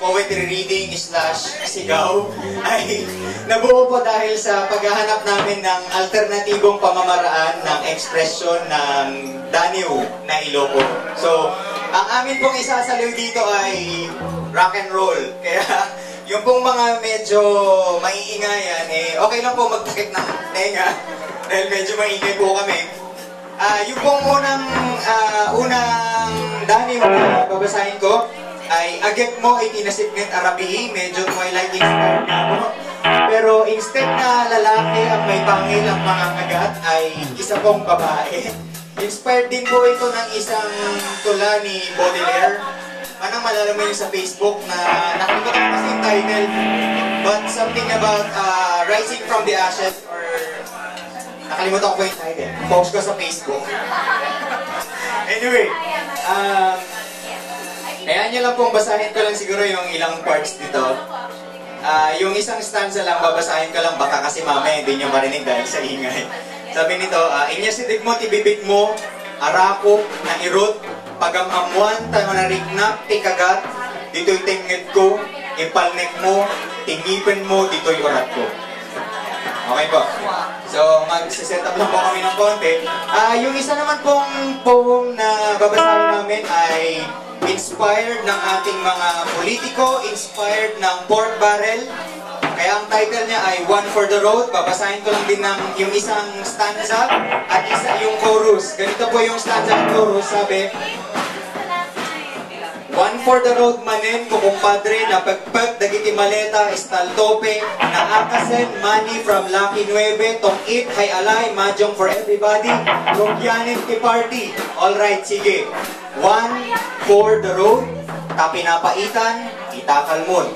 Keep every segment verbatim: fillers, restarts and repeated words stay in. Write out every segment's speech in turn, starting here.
poetry reading slash sigaw ay nabuo po dahil sa paghahanap namin ng alternatibong pamamaraan ng ekspresyon ng daniw na Iloko. So, ang amin pong isasaliw dito ay rock and roll. Kaya yung pong mga medyo maiingayan, eh, okay lang po magtakip ng tenga dahil medyo maingay po kami. Ah, yung pong unang, ah, unang daniw na babasahin ko ay, "Agek mo iti nasipnget a rabii." Medyo Twilight inspired na po. Pero instead na lalaki ang may pangil ang mga kagat, ay isa pong babae. Inspired din po ito ng isang tula ni Baudelaire. Manang malalaman yun sa Facebook na nakalimutan ko kasi yung title. But something about, ah, rising from the ashes or Nakalimutan ko po yung title. Post ko sa Facebook. Anyway, um, kaya nyo lang pong basahin ko lang siguro yung ilang parts dito. Ah, yung isang stanza lang, babasahin ko lang, baka kasi mamaya hindi nyo marinig dahil sa ingay. Sabi nito, ah, "Inya si mo ti bibig mo, arakop, nairot, pagam-ammuan, ta manariknak ti kagat, ditoy tengnged ko, ipalnek mo, ti ngipen mo, ditoy urat ko." Okay po. So, mag-set up lang po kami ng konti. Ah, yung isa naman pong poem na babasahin namin ay inspired ng ating mga politiko, inspired ng pork barrel. Kaya ang title niya ay One for the Road. Babasahin ko lang din ng yung isang stanza at isa yung chorus. Ganito po yung stanza at chorus, sabi, "One for the road manen, kukumpadre, napekpek dagiti maleta, istaltope, naakasen, money from Lucky Nueve, tong-it, hay alay, mahjong for everybody, rugianen ti party." All right, sige. One for the road, ta pinapaitan, itakal mon.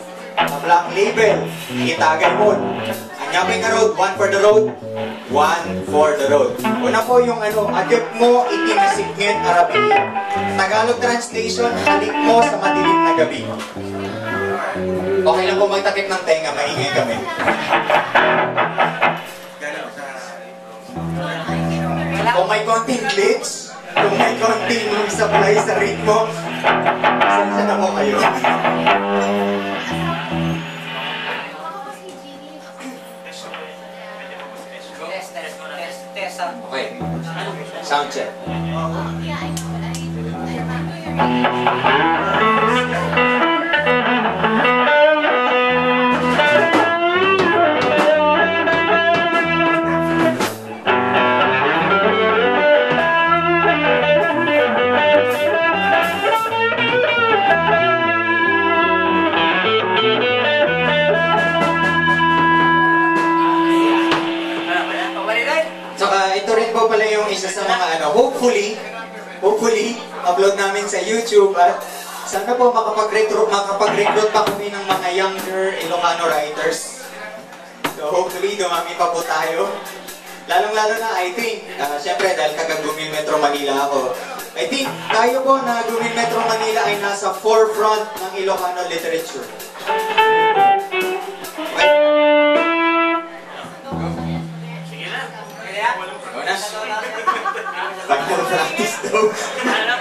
Black Label, itagay mo. Anya pay nga road, one for the road, one for the road. Una po yung ano, "Agek mo iti nasipnget a rabii." Tagalog translation, "Halik mo sa madilim na gabi." Okay lang po magtakip ng tenga, maingay kami. Kung may konting glitch, kung may konting supply sa ritmo, pasensya na po kayo. Okay. Sound check. Saka ito rin po pala yung isa sa mga ano, hopefully, hopefully, upload namin sa YouTube at sana po makapag-recruit, makapag-recruit pa kami ng mga younger Ilocano writers. So hopefully, dumami pa po tayo. Lalong-lalo na, I think, ah, syempre, dahil taga Gumin Metro Manila ako, I think tayo po na Gumin Metro Manila ay nasa forefront ng Ilocano literature. Okay. Jonas? Final practice daw. Hello.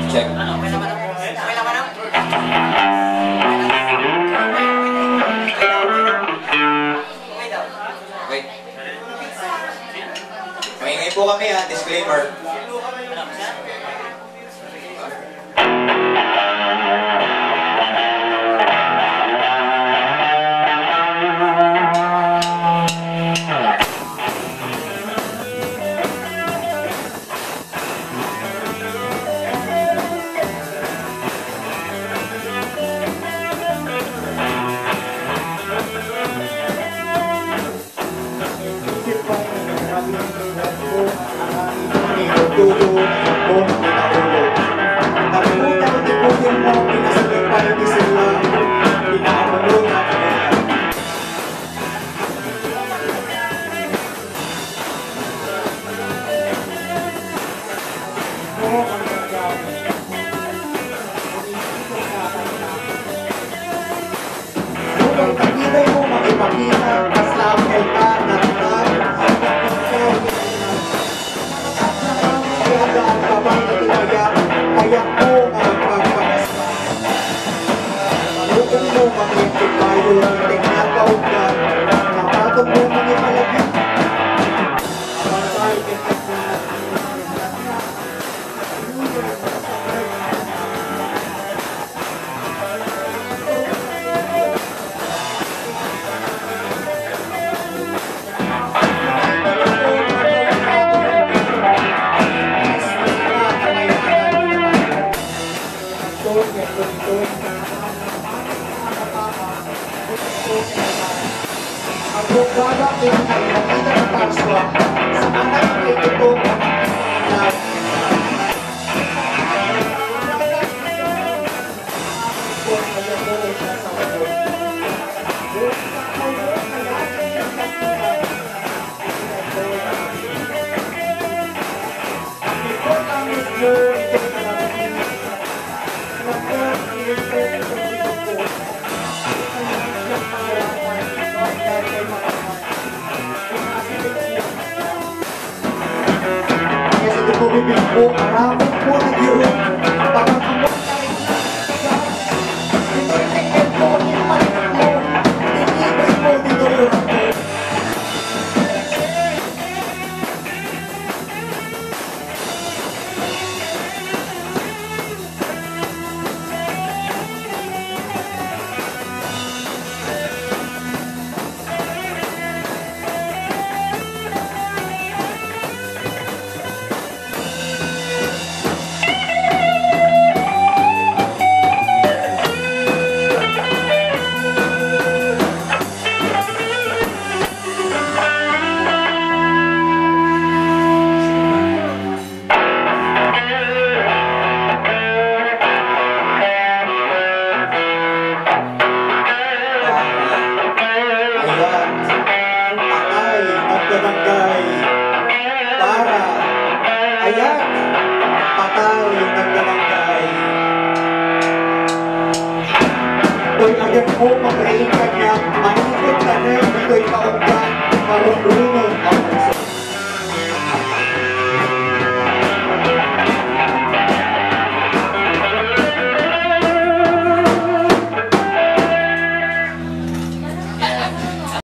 Check. Okay. Maingay po kami, ha. Disclaimer. Tingnan pa, ugdan. Napatong mo, mga palagay. Ang programa ay nakita ng Parswa sa anak ni Tuto na Kaya sa dugo bibig ko, aramid po na yun. Pagkakamot na rin na, ito yung tingin ko, yung panik ko, tinibay ko, dito yung Ayan. Patay, nagdadanggay. Para. Ayan. Patay, nagdadanggay. Uy, ayan po, mga kaibigan niya, manikot na rin dito ikaw ka marunong ang